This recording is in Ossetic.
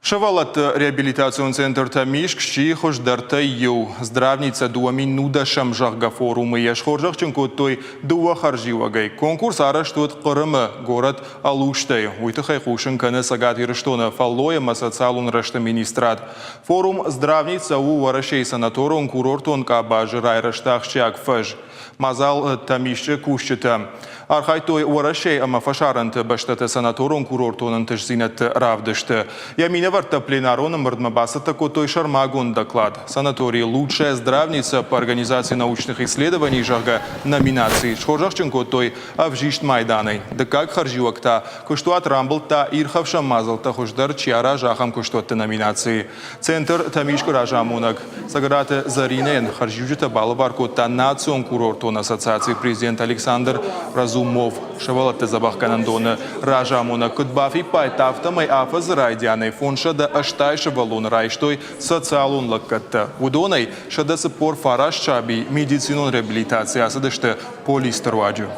Сывӕллӕтты реабилитацион центртӕ МИСК сси хуыздӕртӕй иу. Здравница 2019-ӕм, зӕгъгӕ, форумы йӕ схорзӕхджын кодтой дыууӕ хӕрзиуӕгӕй. Конкурс арӕзт уыд Хъырымы, горӕт Алуштӕйы. Уый тыххӕй хъусын кӕны Цӕгат Ирыстоны фӕллой ӕмӕ социалон рӕзты министрад. Форум Здравница у Уӕрӕсейы санаторон-курортон къабазы райрӕзты ахсджиаг фӕз. Мадзал Тӕмисчъы кусджытӕ архайдтой Уӕрӕсейы ӕмӕ фӕсарӕнты бӕстӕты санаторон-курортон ӕнтыстдзинӕдты равдысты. Йӕ минӕвӕрттӕ пленарон ӕмбырдмӕ бацӕттӕ кодтой сӕрмагонд доклад. Санаторий «Лучшая здравница по организации научных исследований», зӕгъгӕ, номинацийы схорзӕхджын кодтой ӕвзист майданӕй. Дыккаг хӕрзиуӕг та куыстуат рамбылдта ирхӕфсӕн мадзӕлттӕ хуыздӕр чи аразы, ахӕм куыстуӕтты номинацийы. Центр Тӕмискъы разамонӕг Цӕгӕраты Зӕринӕйӕн хӕрзиуджытӕ балӕвар кодта национ курортон ассоциацийы президент Александр Разумов. Сывӕллӕтты дзӕбӕхгӕнӕндоны разамонӕг куыд бафиппайдта, афтӕмӕй афӕдзы райдианӕй 580 сывӕллоны райстой социалон лӕггӕдтӕ. Уыдонӕй 149 саби медицинон реабилитацийы ацыдысты полисты руаджы.